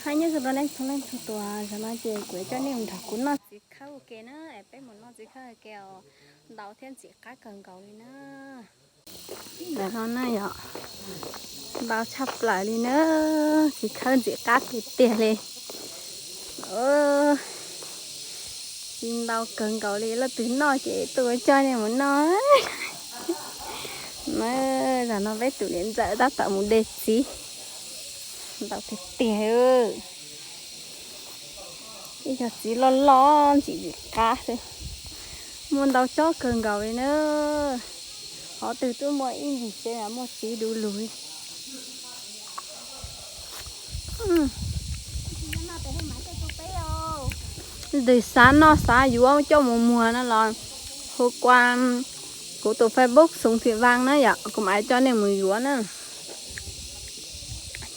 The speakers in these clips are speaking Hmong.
Hais nyob zoo rau nej txhua leej txhua tus, zaum no ces kuv yuav coj nej mus nrog kuv noj txiv khawb ua ke na, es peb mus noj txiv khawb ua ke os, ntau thiab ntxim qab kawg nkaus li na. Ntawm no na yom, ntau tshaj plaws li na, txiv khawb ntxim qab tiag tiag li. Tsis ntau kawg nkaus li, leej twg noj ces tuaj coj nej mus noj. Zaum no peb tus niam ntxawm tab tom mus de txiv, ntau tiag tiag. Ib co txiv loj loj ntxim ntxim qab xwb. Muaj ntau tsob kawg nkaus li na. Qhov twg twb muaj ib ncig tsev mas muaj txiv du lug li. Leej twg xav noj xav yuav coj mus muag no los hu qua kuv tus Facebook Xoo Thim Vaj na yom, kuv mam coj nej mus yuav na.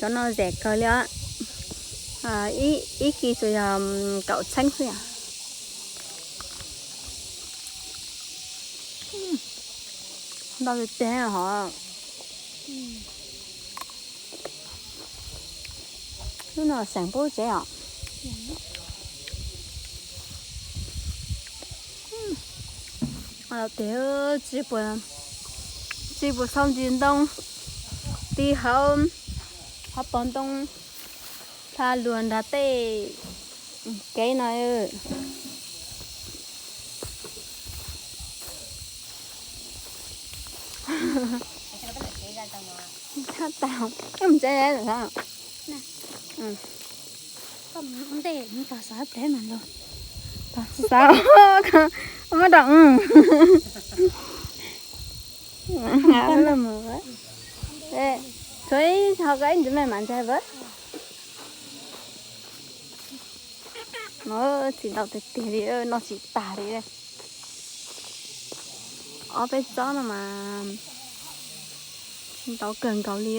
Cov no rẻ kawg li os. Ib kis tsuas yog kaum txheeb xwb yom. Ntau tiag tiag hov. Lub no xeem pub tsev os. Tiag, tsis puas xau ntsis ntoo ti hauv, hauv pos ntoo hla luag nrog tej kev no. Thab tau, mus tsev. Koj mus ntej, mus txog xav pleb mas los. Xav, muab rau. Txhob ib ho koj ib ntsis me mam ntsaig vab. Tsis ntau tiag tiag li, noj tsis tag li. Ob peb tsob no mas tsis ntau kawg nkaus li.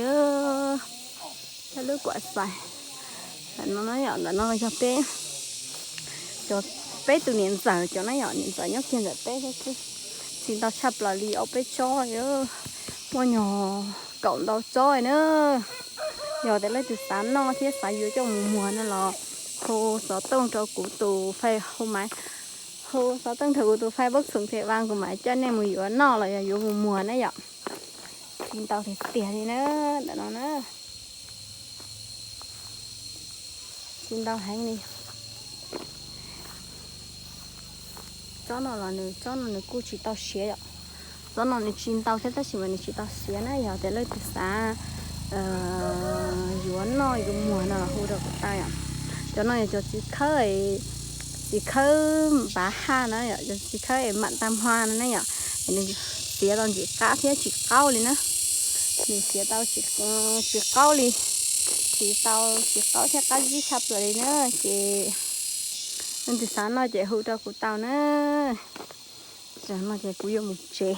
Cov lub kuam xais ntawm no na yom, ntawm no yog peb, cov peb tus niam ntxawm cov na yom, niam ntxawm nyob kiag ntawm peb xwb. Tsis ntau tshaj plaws li, ob peb tsob, muaj nyuag kaum ntau tsob na. Yog tias leej twg xav noj thiab xav yuav coj mus muag no los hu xov tooj rau kuv tus Face, hu maiv, hu xov tooj rau kuv tus Facebook Xoo Thim Vaj, kuv mam coj nej mus yuav noj los yog yuav mus muag na yom. Tsis ntau tiag tiag li na, ntawm no na. Tsis ntau heev li. Tsob no los nws, tsob no nws kuj tsis tau siav yom. Tsob no nws tsis ntau thiab tab sis mas nws tsis tau siav na, yog tias leej twg xav yuav noj yuav muag no los hu rau kuv tau yom. Cov no yog cov txiv khawb, txiv khawb npav haj na yom, cov txiv khawb mam tag hma no na yom. Nws siav tau ntxim qab thiab tsis qaub li na. Nws siav tau tsis qaub li, siav tau tsis qaub thiab qab zib tshaj plaws li na. Ces leej twg xav noj ces hu rau kuv tau na. Tam no ces kuv yuav mus tsev.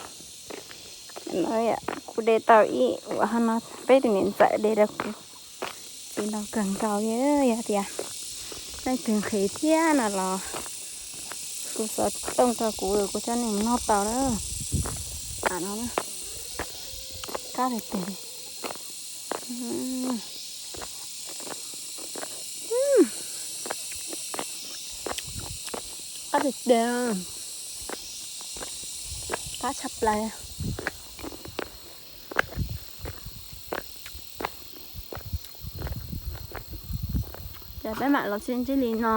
Kuv de tau ib uas ho no peb tus niam ntxawm de rau kuv. Tsis ntau kawg nkaus li, yog tias leej twg nqhis thiab no los hu xov tooj rau kuv, kuv coj nej mus noj tau na. Tam no qab tiag tiag li. Qab tiag tiag, qab tshaj plaws. Ces peb mam los sib ntsib li no.